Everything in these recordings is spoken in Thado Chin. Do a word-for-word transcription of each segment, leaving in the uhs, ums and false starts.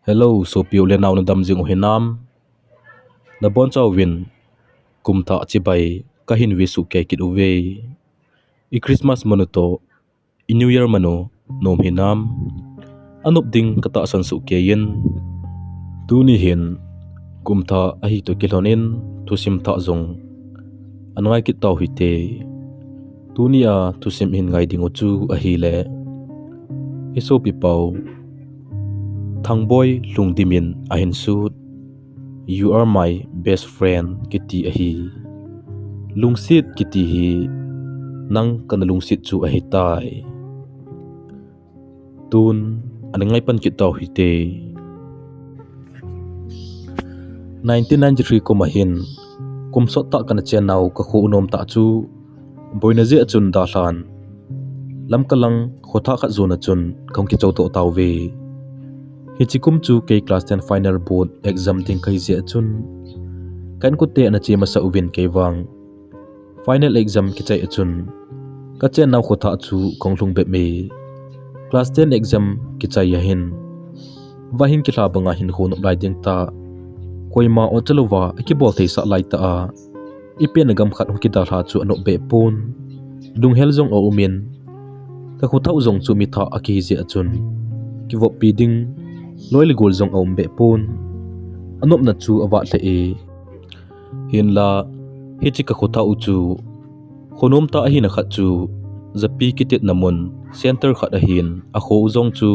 Hello, sopi u le nao, nadam jing u hinam? Nabonchauvin kumthah chibai kahin wish u kei kit uve. I Christmas manu toh, i New Year manu nom hinam? Anop ding katahsan soh kei in. Tuni hin kumthah ahi toh kilhon in thusim thah jong ana ngai kit tau hite. Tunia thusim hin ngai ding u chu ahile, i sopipa u Thangboi Lhungdim in ahin sut, "You are my best friend," kiti ahi. Lungset kiti hi nang kana lungset chu ahitai. Tun ana ngai pan kit tau hite. Nineteen ninety-three kum a hin kum sot tah kana chennau ka kho u nomtah chu boina jeh a chun dalhan Lamka lang khothah khat jon a chun kahung kichou doh tauve. Hiche kum chu kei class ten final board exam ding kahi jeh a chun ka inkote ana che masa uvin, kei vang final exam kichai a chun ka chennau khothah chu kahung lhung bep e. Class ten exam kichai a hin vahin kilha banga hin kho nop lai ding tah, koima ocha louva akibol thei sah lai tah a, i penna gam khat hung kidalha chu anop beh pon. Lunghel jong aum in, ka khothah u jong chu mi thah akihi jeh a chun kivoppi ding loi le gol jong aum beh pon. Anopna chu avat lheh e. Hinla hiche ka khothah u chu kho nomtah ahina khat chu japi kitetna mun center khat ahin, akho u jong chu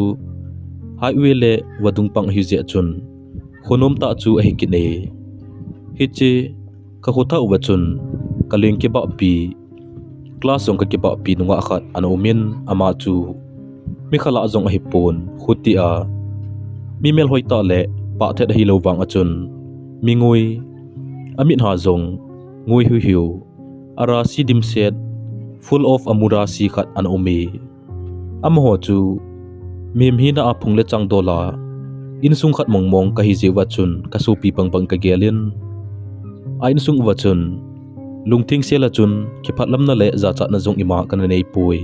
highway le vadung pang ahi jeh a chun kho nomtah chu ahi kit e. Hiche ka khothah uva chun ka leng kibahpi, class jong ka kibahpi nungah khat ana um in, ama chu mi khalah jong ahi pon, khutia mi melhoi tah le pah thet ahilou vang a chun mi ngui, amit ha jong ngui hiu hiu, arasi dimset, full of amurasi khat ana um e. Amaho chu mihem hina a phung le chang dol a insung khat mong mong kahi jeh uva chun ka sopi bang bang ka gel in, a insung uva chun lungtheng sel a chun kiphatlamna le jachatna jong ima kana nei poi.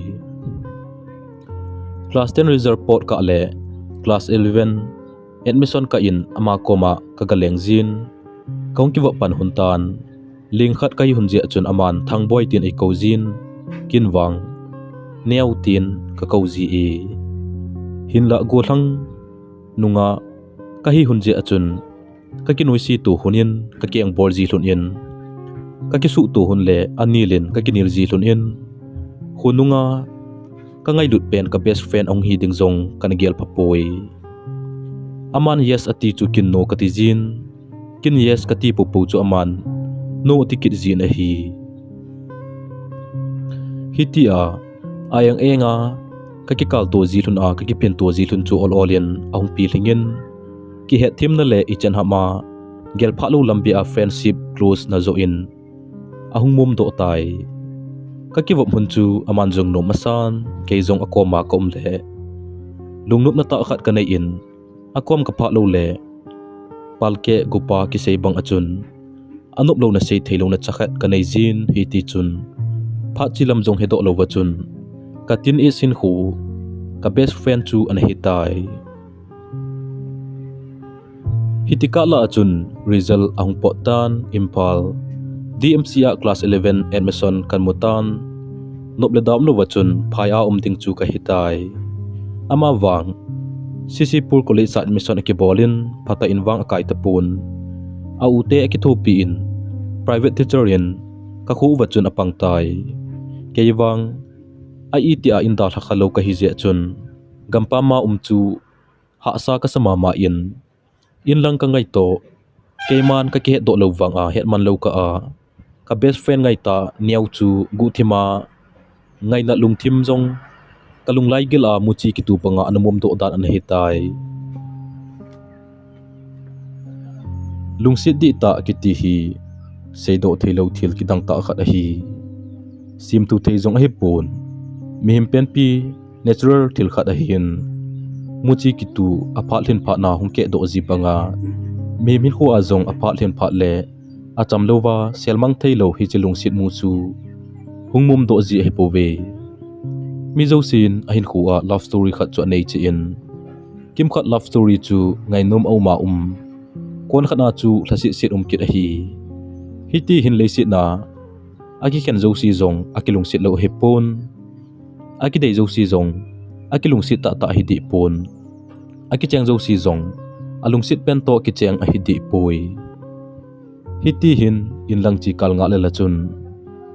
Class ten result pot kah le class eleven admission kah in ama koma ka ga leng jin, kahung kivop pan hun tan. Leng khat kahi hun jeh a chun aman Thangboi tin eikou jin, ken vang Neo tin ka kou ji e. Hinla gollhang nungah kahi hun jeh a chun ka kinoise to hun in, ka keng bol ji lhon in, ka kisuh to hun le anil in ka kinil ji lhon in, khonunga ka ngailut pen ka best friend ahung hi ding jong kana gel pha poi. Aman yes ati chu ken no kati jin, ken yes kati popo chu aman no ati kit jin ahi. Hitia a eng enga ka kikal to ji lhon a, ka kiphin to ji lhon chu ol ol in ahung pi lhing in, kihetthemna le ichan hama gelphah lou lam beh a friendship close na joh in ahung mom doh tai. Ka kivop hun chu aman jong nom asan, kei jong akoma ka um le lungnopna tah khat ka nei in, akom ka phah lou le palkeh gopa kisei bang a chun anop louna sei thei louna cha khat ka nei jin, hiti chun phat chi lam jong hedoh louva chun ka teen age hinkho ka best friend chu ana hi tai. Hiti kah lah a chun result ahung pot tan, Imphal D M C a class eleven admission kan mu tan. Nop le da um louva chun phai a um ding chu ka hi tai. Ama vang C C Pur College a admission akibol in, phatah in vang akai tapon. A u te akithopi in private teacher in ka kho uva chun apang tai. Kei vang a iti a in dalha kha lou kahi jeh chun gampam a um chu hahsa kasa mama in, in lang ka ngai toh, keiman ka kihetdoh lou vang a hetman lou kah a, ka best friend ngaitah Neo chu guhthim a ngainat lungthim jong ka lunglai gil a muchi kitu banga ana mom doh dan ana hi tai. Lungset dihtah kiti hi seidoh theilou thil kidang tah khat ahi. Simtu thei jong ahipon, mihem penpi natural thil khat ahin, muchi kitu aphat lhin phatna hung kehdoh ji banga mihem hinkho a jong aphat lhin phat le acham louva selmang theilou hiche lungset mu chu hung mom doh ji ahipouve. Mi jousen ahinkho a love story khat chu anei cheh in, Kimkhat love story chu ngainom a um a um. Konkhat a chu lhasetset um kit ahi. Hiti hin leiset a akikhen jouse jong akilungset lou ahipon. Akidei jouse jong akilungset tahtah ahi dehpon. Akicheng jouse jong alungset pen toh kicheng ahi dehpoi. Hiti hin inlang che kal ngah le la chun,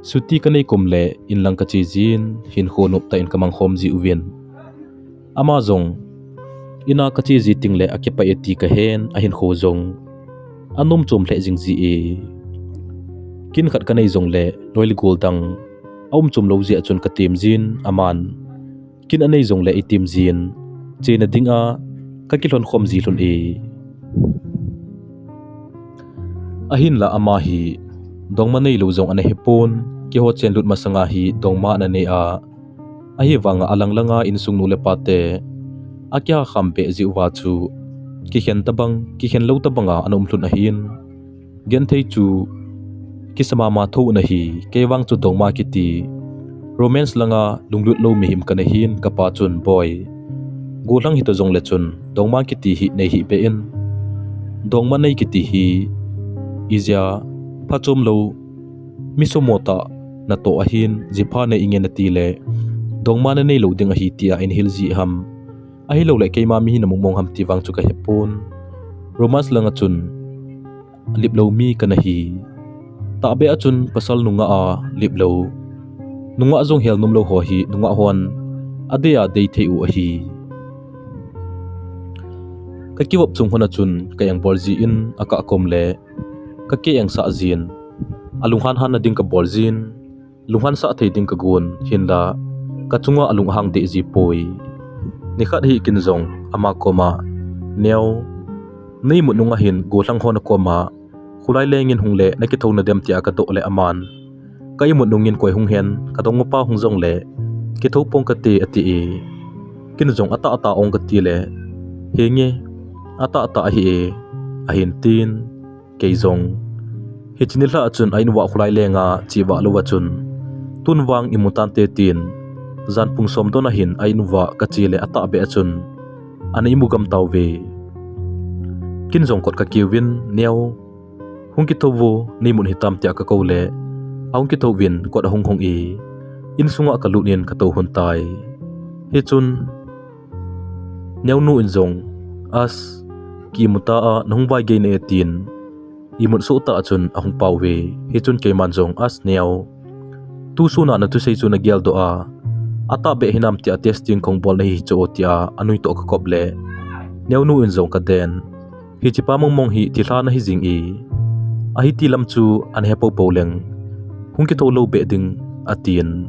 chuti kanei kom le inlang kache jin, hinkho noptah in kamangkhom jiuvin. Ama jong in a kache ji teng le akipah e ti kahen, ahinkho jong anom chom lheh jing ji e. Kin khat kanei jongle loi le gol dang aum chom lou jeh a chun katem jin, aman kin anei jongle eitem jin, chena dinga kakilhon khom ji lhon e. Ahinla ama hi dongma neilou jong ana hipon, keiho chenlut masanga hi dongma ana nei a, ahivanga alang langa insung nu le pate akiha kham beh jeh uva chu kikhen tabang, kikhen lou tabanga ana um lhon ahin. Genthei chu kisa mama tho ana hi, kei vang chu dongma kiti romance langa lunglut lou mihem kana hin, kapa chun, Boi, gollhang hita jongle chun dongma kiti hi nei hih beh in. Dongma nei kiti hi ijeh a phachom lou, mi somo tah natoh ahin, jipha nei inge nati le dongma nanei lou ding ahi tia eihil ji ham? Ahilouleh keima mihem na mongmong ham ti vang chu kahepon. Romance langa chun lip lou mi kana hi. Tahbeh a chun pasal nungah a lip lou, nungah jong hel nom lou ho hi nungah hon adei a dei thei u ahi. Kakivop chung lhon a chun ka engbol jin akah kom le kake engsah jin, alunghan han na ding kabol jin, lunghansah thei ding kagon, hinla kachunga alung ahang deh jipoi. Nikhat hi kin jong ama koma, Neo, na imut nunga hin gollhang ho nakoma kholai lengin hung le nakithou nadem tia kadoh le aman, ka imut nungin koi hung hen, kadongma pa hung jongle kithou pong kate, ati e. Kin jong, Atahtah ong, kati le, Henge, atahtah ahi e, ahin tin. Kei jong, hiche nilhah a chun a in uva kholai lenga che vah louva chun, tun vang imu tante tin, jan pung som don ahin a in uva kache le atahbeh a chun ana imu gam tauve. Kin jong kot kakiuvin, Neo, hung kithou vo, na imut hitam, tia kakou le ahung kithou vin kot ahung hong e, insunga kalut in katou lhon tai. Hichun Neo nu in jong, As, kiimu ta a, nahung vaigei nai, tin imut soh tah a chun ahung pao uve. Hichun keiman jong, As Neo, tu suna nathusei chu nageldoh a, atahbeh hinam tia testing kahung bol nahi hichu, tia anui toh kakop le Neo nu in jong, Kaden, hichepa mongmong hi thilha nahi jing e, ahiti lam chu ana he poupou leng, hung kithou lou beh ding, atin.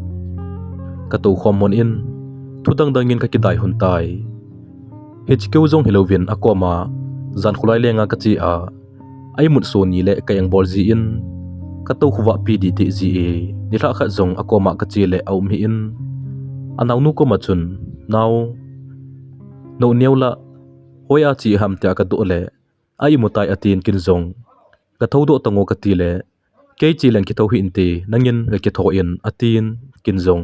Katou khom lhon in, thu dangdang in kakidai lhon tai. Hiche keu jong hilouvin akoma jan kholai lenga kache a, a imut soni le ka engbol jin, katou khovah pi didi ji e. Nilhah khat jong akoma kache le aum hih in, anaonu koma chun, Nao, nou Neo la hoiya che ham, tia kadoh le, a imu tai, atin. Kin jong, Kathoudoh tango, kati le, Kei che leng kithou hih inte, nangin gakithou in, atin. Kin jong,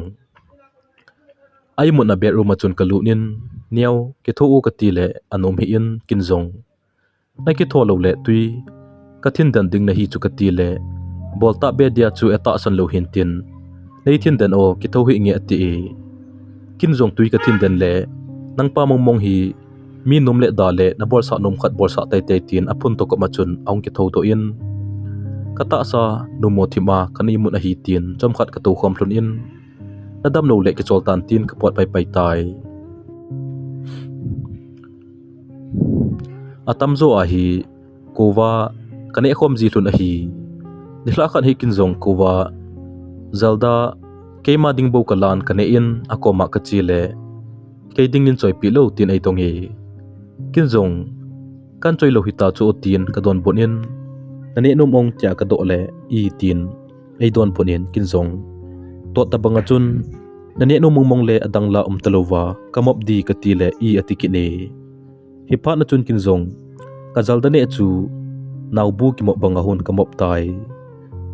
a imutna bedroom a chun kalut in, Neo, kithou o, kati le anom hih in. Kin jong, Nakithou loule twi kathin den ding nahi chu, kati le, Bol tahbeh dia chu atahsan lou hintin, nei thin den o, kithou hih inge, ati e. Kin jong, Twi kathin den le nangpa mongmong hi mi nom le da le nabolsah nom khat bolsah teitei, tin aphung toh koma chun ahung kithoudoh in, katahsa numo thim a kana imut ahi, tin chomkhat katou khom lhon in, Nadam loule kichol tan, tin kapot paipai tai. Atamjo a hi kouva kaneh khom ji lhon ahi. Nilhah khat hi kin jong kouva jalda keima ding bou kalan, kaneh in akoma kache le, Kei dingin choipeh lou, tin eidong e. Kin jong, Kahin choi lou hita chu, tin kadonbut in, Naneh nom ong, tia kadoh le, I, tin eidonbut in, kin jong, Tot tabang a chun, Naneh nom mongmong le adang la um talouva kamop di, kati le, I, ati kit e. Hiphat na chun kin jong, kajalda neh chu naobu kimop banga hung kamop tai.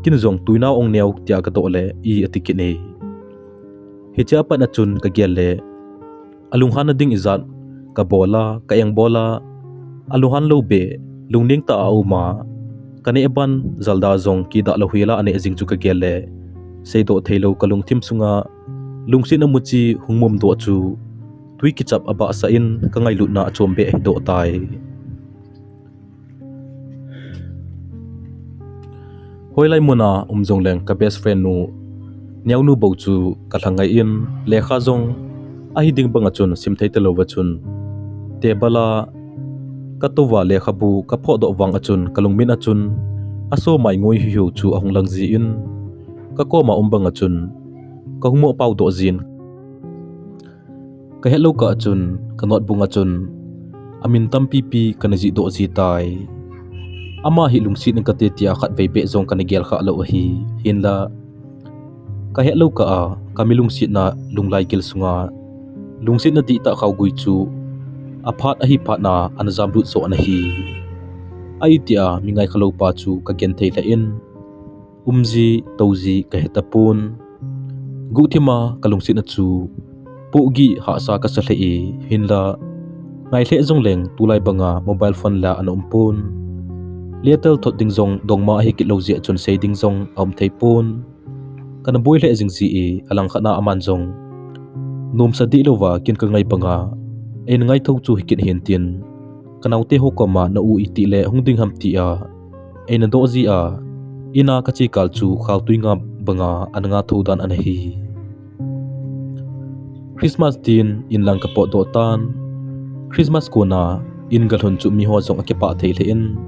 Kin jong, Twi nao ong Neo, tia kadoh le, I, ati kit e. Hichea pat na chun kagel le, alunghan na ding ijat kabol a, ka engbol a, alunghan lou beh, lungning tah a aum a, kaneh ban Jalda jong kidah lou hel a aneh jing chu kagel le, seidoh theilou kalungthim sunga lungsetna muchi hung mumdoh chu twi kichap abahsah in kangailutna achom beh ahidoh tai. Hoilai muna um jongleng ka best friend nu, neonu bou chu kalha ngai in, lekha jong ahi ding banga chun simthei talouva chun, table a katouva lekhabu kaphohdoh vanga chun kalungmin a chun, asomai ngoi hiu chu ahung lang jin, kakoma um banga chun kahung moh paodoh jin. Kahetlou kah a chun, ka notebook a chun, amin tampipi kana jihdoh ji tai. Ama hi lungset in kate tia khatvei beh jong kana gelkhah lou ahi, hinla. Kahetlou kah a, kami lungsetna lunglai gil sunga, lungsetna dihtah khaogui chu, aphat ahi phatna ana jamlut joh ana hi. Ahi tia mi ngaikha loupa chu kagenthei lheh in, umji, touji kahetapon. Guhthima kalungsetna chu pohgih hahsa kasa lheh e, hinla. Ngai lheh jongleng tulai banga mobile phone la ana umpon. Letter thot ding jong dongma ahi kit lou jeh chun sei ding jong aum theipon. Kana boi lheh jing ji e, alangkhat na aman jong, nomsa dihlouva kin kangai banga, eina ngaitho chu hikit hintin, kanaote ho koma na u iti le hung ding ham tia eina doh ji a, ina kache kal chu khaotwi nga banga ana nga thou dan ana hi. Christmas din inlang kapotdoh tan. Christmas kona in galhun chu miho jong akipah thei lheh in,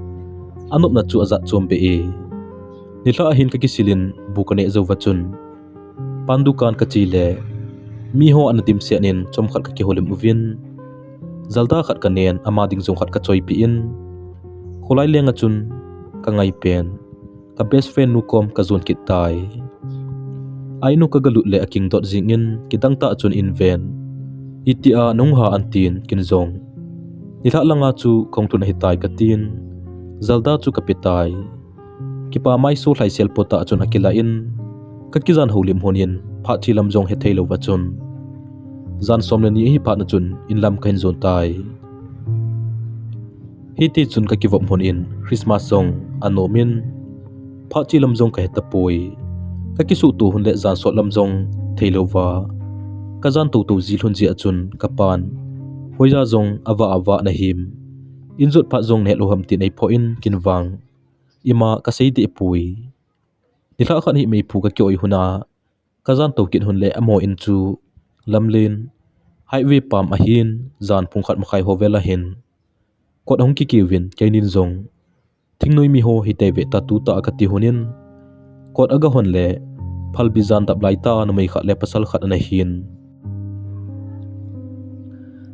anopna chu ajat chom beh e. Nilhah ahin kakisil in bu kaneh jouva chun, pan dukan kache le, miho ana dimset in chomkhat kakihoulim uvin, Jalda khat kanen, ama ding jong khat kachoipeh in, kholai lenga chun kangai pen, ka best friend nu kom kajon kit tai. Ainu kagalut le akingdot jingin, kidangtah chun inven, itia nahung ha antin, kin jong, nilhah langa chu kahung lhun ahitai katin, Jalda chu kape tai. Kipa maiso lhaisel potah chun akilah in, kakijan houlim lhonin, phat che lam jong hethei louva chun, jan som le ni ahi phatna chun inlam kahin jon tai. Hitichun kakivop lhonin Christmas jong anomin, phat che lam jong kahetapoi. Kakisuhto lhon le jan sot lam jong theilouva, kajan toutou ji lhon jeh a chun kapan, hoiya jong avah avah nahim, injot phat jong nahet lou ham tin eiphoh in kin vang, ima kasei dehpoi. Nilhah khat hi meiphu kakioi lhona, kajan tou kit lhon le amaho in chu lamlen, highway pam ahin, jan pung khat makhai ho vel ahin, kot ahung kikiuvin keinin jong, thingnoi miho hitei ve ta tutah a kati lhonin, kot agahon le, phalbi jan dap laitah a numei khat le pasal khat ana hin,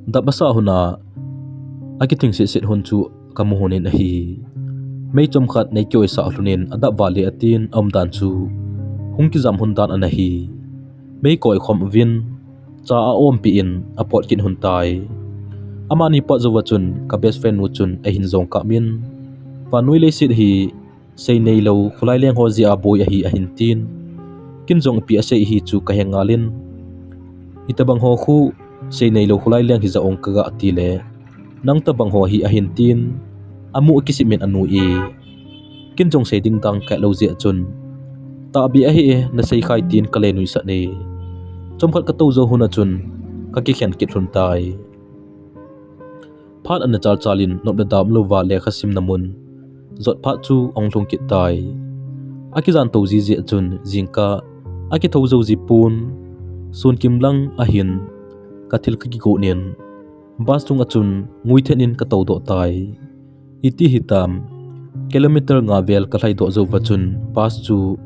dap asah lhona, akithing setset lhon chu kamu lhonin ahi. Mei chomkhat neikioi sah lhonin adap vale atin aumdan chu hung kijam lhon dan ana hi. Mei koi khom uvin, cha aompeh in apot kit lhon tai. Amani pot jouva chun ka best friend nu chun eihin jong kamin, vannoi leiset hi seineilou kholai leng ho jeh a boi ahi ahin tin, kin jong ipi asei hi chu kahe ngalin, itobang ho khu seineilou kholai leng hija ong kaga tile, nang tobang ho hi ahin tin, amu akisip min anui e, kin jong sei ding dang kahet lou jeh a chun, tahbeh ahi e, nasei khai tin kale nuisat e. Chomkhat katou jou lhon a chun kakikhen kit lhon tai. Phat ana chalchal in nop le da umlouva lekha simna mun jot phat chu ahung lhung kit tai. Akijan tou jiji a chun jingkah akithou jou jipon, sun kimlang ahin kathil kakigot in bus chunga chun nguithen in katoudoh tai. Iti hitam, kilometer nga vel kalhaidoh jouva chun bus chu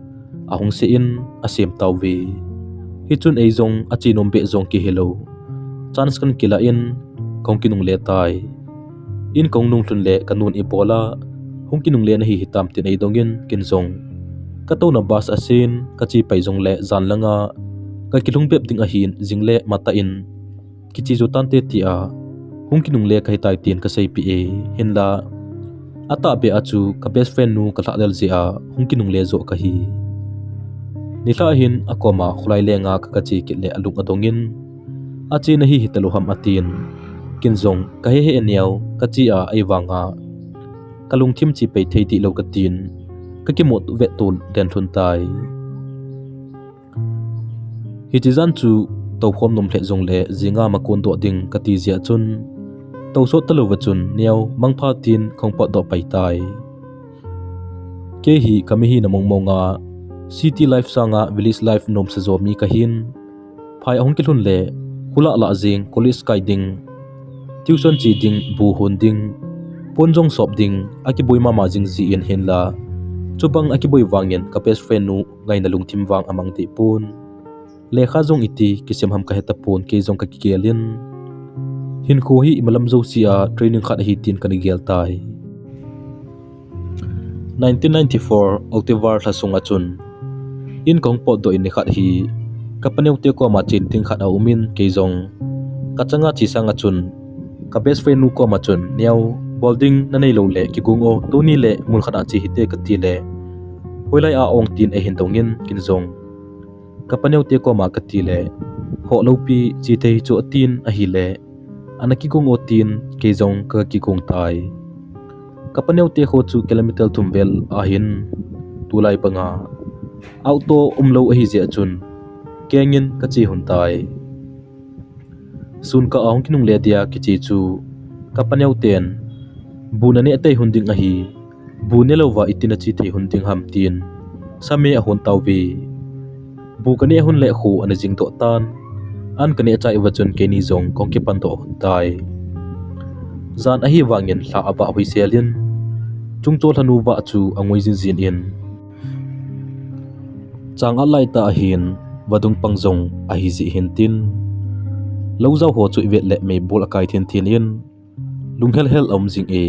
ahung se in asem tauve. Hichun eijong achenom beh jong kihilou, chance kan kilah in kahung kinungle tai. In kahung nunglhun le kanun ibol a hung kinungle nahi hitam tin eidongin kin jong katouna bus asen kache pai jongle jan langa kakilhung bep ding ahin jingle matah in kiche jou tante tia hung kinungle kahitai tin kaseipeh e, hinla atahbeh a chu ka best friend nu kalhah lel jeh a hung kinungle joh kahi. Nilhah hin akoma kholai lenga kagache kit le alung adongin, achena hi hitalou ham atin, Ken jong, "Kahe he Neo, kache a ahivanga kalungthim che pei thei tilou katin, kakimut vet tou den lhon tai." Hiche jan chu toukhom nom lheh jongle jinga ma kon doh ding kati jeh a chun, tousot talou va chun Neo mangpha tin kahung potdoh pai tai. Kei hi kami hina mong mong a, city life sanga village life nomsa jo mi kahin. Phai ahung kilhun le, kholah lah jing, college kai ding, tuition che ding, bu hon ding, pon jong sop ding, akiboi mama jing jin hinla, chubang akiboi vangin ka best friend nu ngaina lungthim vang amang deh pon. Lekha jong iti kisem ham kahe tapon, kei jong kakigel in. Hinkho hi imalam jousea training khat ahi tin kana gel tai. Nineteen ninety-four October lha sunga chun, in kahung potdoh in nikhat hi, kapa Neo te koma chen ding khat aumin, kei jong kachanga che sanga chun, ka best friend nu koma chun, "Neo, bol ding nanei lou le kigong o, tuni le mun khat a che hite," kati le, "Hoilai a ong?" tin eihin dongin, ken jong, "Kapa Neo te koma," kati le, "Ho lou pi, che thei chu," atin ahile, "Ana kigong o," tin kei jong kakigong tai. Kapa Neo te kho chu kilometer thum vel ahin, tulai banga auto umlou ahi jeh a chun, kengin kache lhon tai. Sun kah a hung kinungle dia kiche chu, kapa Neo ten, "Bu naneh tei lhon ding ahi, bu nelou va iti nache thei lhon ding ham?" tin same ahon tauve. Bu kaneh lhon le kho ana jing doh tan. An kaneh chai uva chun keini jong kahung kipan doh lhon tai. Jan ahi vangin lha avah hoisel in, chungchol lhanu vah chu angoi jin jin in, chang atlai tah ahin, vadung pang jong ahi jeh hin tin, lou jao ho chu ivet le meibol akai thin thin in, lunghel hel aum jing e.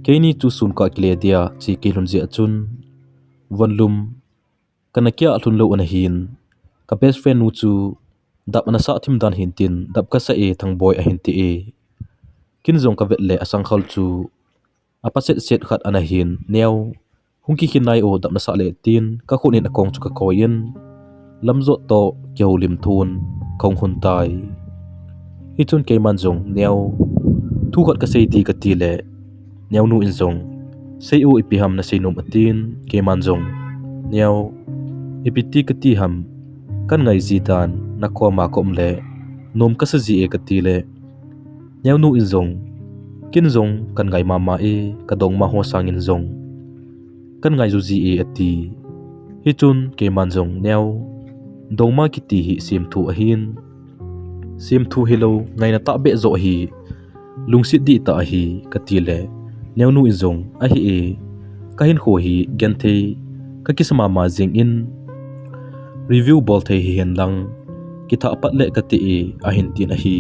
Keini chu sun kah kile dia che kei lhon jeh a chun, vonlum kana kia lhon lou ana hin, ka best friend nu chu dap ana sah thim dan hin tin, "Dap kasah e Thangboi," ahin ti e. Ken jong kavet le asangkhol chu apa set set khat ana hin, "Neo, hung kikhin nai o, dap nasah le," tin kakhut in akong chu kakoi in, lamjot toh kihoulim thon kahung hon tai. Hichun keiman jong, "Neo, thu khat kasei di," kati le, Neo nu in jong, "Sei o, ipi ham nasei nom?" atin, keiman jong, "Neo, ipi ti kati ham, kan ngai ji dan nakoma ka um le, nom kasa ji e," kati le, Neo nu in jong, "Ken jong kan ngai mama e, kadongma ho sangin jong kan ngai jou ji e," ati. Hichun keiman jong, "Neo, dongma kiti hi semthu ahin, semthu hilou, ngaina tahbeh joh hi, lungset dihtah ahi," kati le, Neo nu in jong, "Ahi e, kahinkho hi genthei kakisa mama jing in, review bol thei hihen lang, kithah pat le kati e," ahin tin ahi.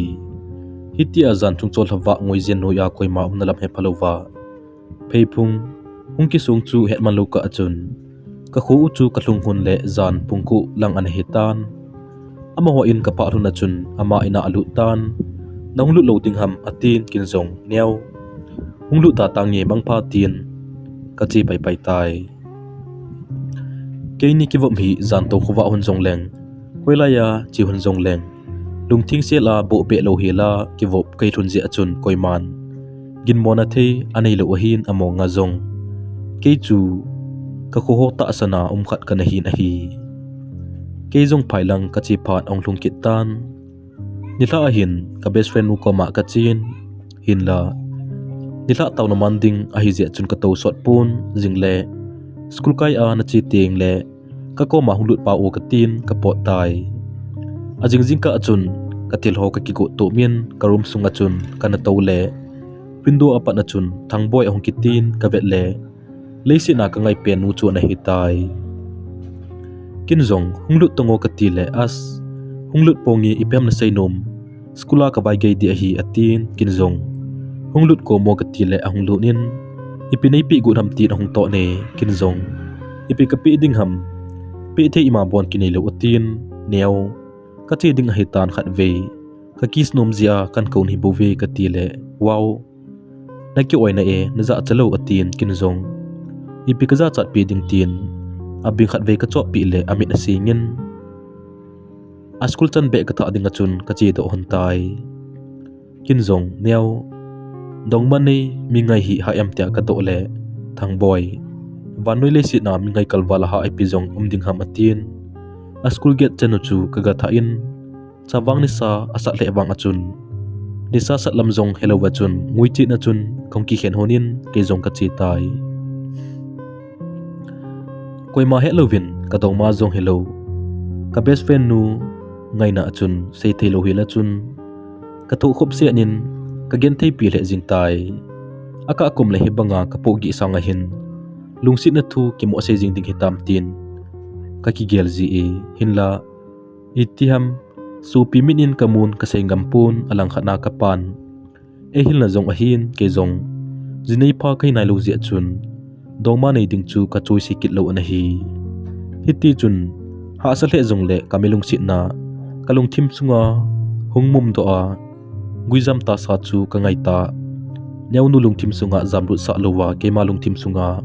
Hitia jan chungchol lha vah ngoi jen noiya koima umna lam hepha louva, pheiphung hung kisong chu hetman lou kah a chun, kakho u chu kalhung lhon le jan pung ko lang ana hitan. Amaho in kapah lhon a chun ama in a alut tan. "Nahung lut lou ding ham?" atin, ken jong, "Neo, hung lut da tange, mangpha," tin kache paipai tai. Keini kivop hi jan toh khovah hon jongleng, hoilaiya che hon jongleng, lungtheng sel a bohbeh louhel a kivop kahi lhon jeh a chun koiman ginmona thei anei lou ahin, among a jong kei chu kakho ho tahsan a um khat kana hin ahi. Kei jong phailang kache phat ahung lhung kit tan. Nilhah ahin ka best friend nu koma kachen, hinla nilhah taona man ding ahi jeh chun katosot pon, jing le, "School kai a nache teng le kakoma hung lut pau o," katin kapot tai. Ajing jingkah a chun kathil ho kakigot tup in ka room sunga chun kana tou le, window a pat a chun Thangboi ahung kitin kavet le, leiset a kangai pen nu chu ana hitai. Ken jong, "Hung lut tang o," kati le, "As, hung lut ponge, ipi ham nasei nom? School a kavai gei ding ahi," atin, ken jong, "Hung lut ko mo," kati le ahung lut in, "Ipi neipeh got ham?" tin ahung toh ne, ken jong, "Ipi kapeh ding ham? Peh thei ima bon kinei lou," atin, "Neo, kache ding ahitan khatvei, ka kiss nom jeh a kan kon hi bouve," kati le, "Wow, nakioi na e, najachat lou," atin, ken jong, "Ipi kajachat pi ding?" tin, abing khatvei kachop peh le amit asing in, a school chan beh kathah ding a chun kache doh lhon tai. Ken jong, Neo, dongma nei mi ngai hi hah em tia kadoh le, Thangboi, vannoi leiset a mi ngai kalval a hah ipi jong um ding ham atin. A school gate chan u chu kaga thah in, chavang nisa asat lheh vang a chun, nisa sat lam jong helou va chun, ngui chet na chun kahung kikhen hon in kei jong kache tai. Koima het louvin, kadongma jong helou, ka best friend nu ngaina a chun seithei lou hel a chun, kathoh khop seh in, kagentheipi lheh jing tai. Akah kum le hibanga kapoh gih sang a hin, lungsetna thu kimoh sei jing ding hitam tin kakigel ji e, hinla itiham, sopi mit in kamun kasei ngam pon, alangkhat na kapan eihilna jong ahin, kei jong jinei pha kahi nailou jeh chun, dongma nei ding chu kachoise kit lou ana hi. Hitichun, hahsa lheh jongle kami lungsetna kalungthim sunga hung mumdoh a, guijam tahsa chu kangai ta, Neo nu lungthim sunga jamlut sah louva keima lungthim sunga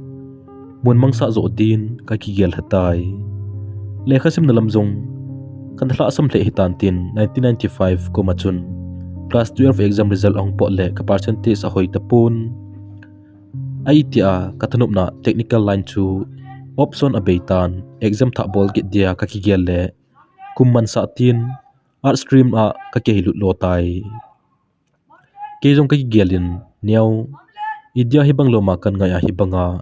mun mangsah joh din kakigel lha tai. Lekha simna lam jong kana lhahsam lheh hitan tin, nineteen ninety-five kum a chun class twelve exam result ahung pot le ka percentage ahoi tapon, ahitia kathanopna technical line chu option abei tan, exam thah bol kit dia kakigel le kum mansah tin art stream a kakilut lo tai. Kei jong kakigel in, Neo, idia hibang loma kangai a hibanga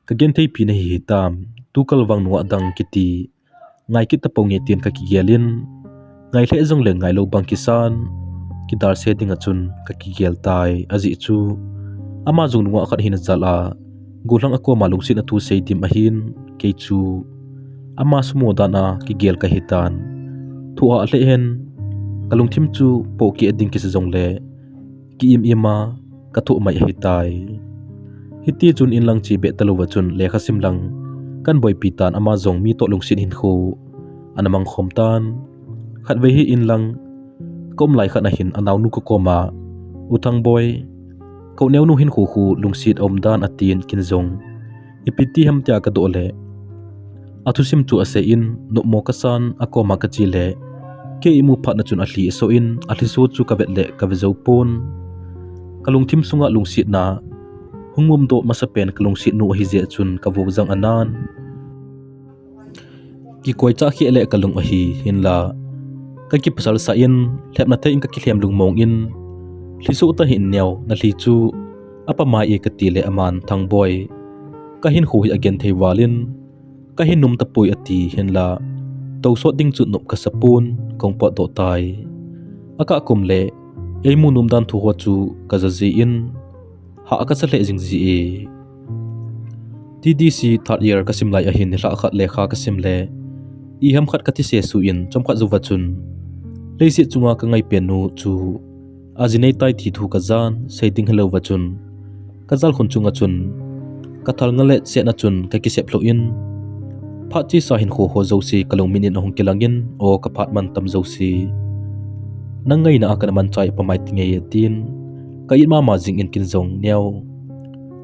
kagentheipi nahi hitam, tukal vang nungah dang kiti ngai kit tapong nge tin kakigel in, ngai lheh jongle ngailou bang kisan, kidalse dinga chun kakigel tai, ajeh chu ama jong nungah khat hina jal a gollhang akoma lungsetna thu sei dim ahin, kei chu ama sumo dan a kigel kahitan, thoh hah lheh hen, kalungthim chu pohkeh ding kisa jongle ki-im im a kathoh mai ahitai. Hitichun inlang che beh talouva chun lekha sim lang kahin boipi tan, ama jong mi toh lungset hinkho ana mangkhom tan. Khatvei hi inlang kaum lai khat a hin anaonu kakoma, U Thangboi, ka u Neo nu hinkho khu lungset aum dan atin, ken jong ipi ti ham tia kadoh le, athusim chu asei in, nopmo kasan, akoma kache le, kei imu phat na chun alhi aso in, alhiso chu kavet le kave jou pon. Kalungthim sunga lungsetna hung mumdoh masapen kalungset nu ahijeh chun kavo jang anan. Kikoichah kheh le kalung ahi, hinla kakipasal sah in, lhepna thei in kakilhem lungmong in, lhisoh tahih in Neo, nalhi chu apamai e kati le aman, Thangboi, kahinkho hi agenthei val in, kahin nom tapoi ati, hinla tousot ding chu nop kasapon, kahung potdoh tai. Akah kum le eimu nom dan thu ho chu kaja ji in, hah kasa lheh jing ji e. T D C third year kasim lai ahin nilhah khat lekha kasim le, iham khat kathi sesu in chomkhat jouva chun, leiset chunga kangai pen nu chu ajinei tai ti thu kajan, sei ding helouva chun, kajal khun chunga chun kathal ngalet setna chun kakisep lhoh in, phat chesa hinkho ho jouse kalungmit in ahung kilang in, o kaphat mantam jouse, nang ngaina a kana manchai pamai tinge atin, ka it mama jing in ken jong, Neo,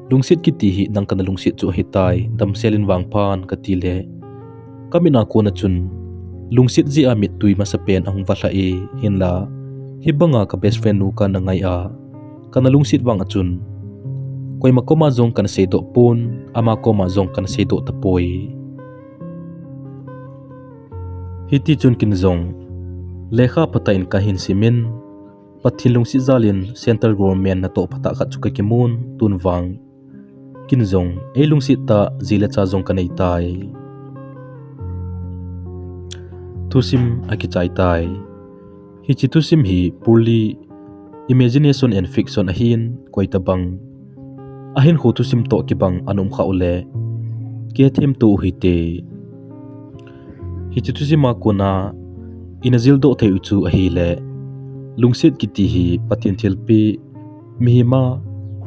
lungset kiti hi nang kana lungset chu ahitai, damsel in vangphan kati le, kamit a kona chun lungset jeh a mittui masapen ahung valha e, hinla hibanga ka best friend nu kana ngai a, kana lungset vang a chun koima koma jong kana seidoh pon, ama koma jong kana seidoh tapoi. Hitichun ken jong lekha phatah in kahin sim in, Pathen lungset jal in Central Government natoh phatah khat chu kakimun, tun vang ken jong eilungset tah ji le cha jong kanei tai. Thusim akichai tai. Hiche thusim hi purely imagination and fiction ahin, koitabang ahinkho thusim toh kibang ana um khah ule, kihethemto u hite. Hiche thusim a kona ina jildoh thei u chu ahile, lungset kiti hi Pathen thilpeh, mihem a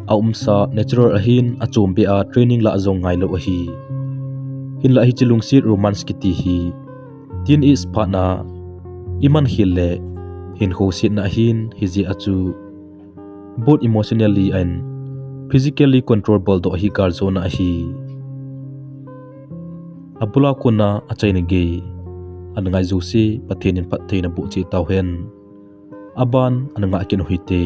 aumsa natural ahin, achombeh a training lah jong ngailou ahi. Hinlah hiche lungset romance kiti hi teenage phat a iman khel le hinkho setna ahin, hijeh a chu both emotionally and physically control boldoh hi galjona ahi. Abul a kona achaina gei ana ngai jouse Pathen in phattheina boh cheh tauhen. aban ana ngah kit u hite.